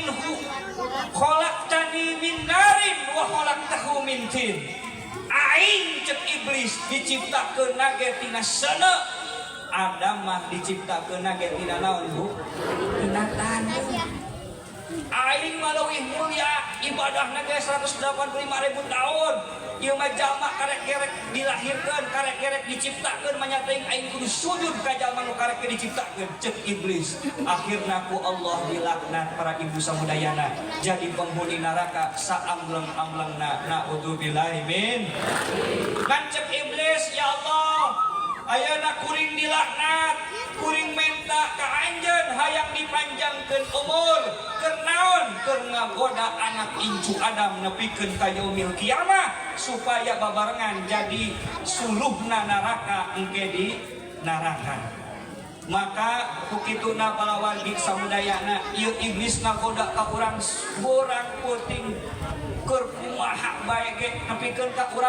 minhu khalaqtani min narin wa khalaqtahu min tin. Aing, cek iblis, diciptakeun ge tina seuneu, Adam mah diciptakeun ge tina naon, Bu? Tina taneuh. Aing mah leuwih mulia, ibadahna ge 185 ribu tahun. Ieu mah jalma karek-kerek dilahirkeun, karek-kerek diciptakeun, manya teuing aing kudu sujud ka jalma nu karek diciptakeun, cek iblis. Akhirna ku Allah dilaknat, para ibu samudayana, jadi penghuni neraka saambleng-amblengna, naudzubillahi min. Kan cek iblis, "Ya Allah, ayeuna kuring dilaknat, kuring menta ka anjeun hayang dipanjangkeun umur. Keur naon? Keur ngagoda anak incu Adam nepikeun ka yaumil kiamah supaya babarengan jadi suluhna neraka engke di neraka." Maka ku kituna, palawargi samudayana, ieu iblis ngagoda ka urang borang peuting keur kumaha bae ge nepikeun ka urang.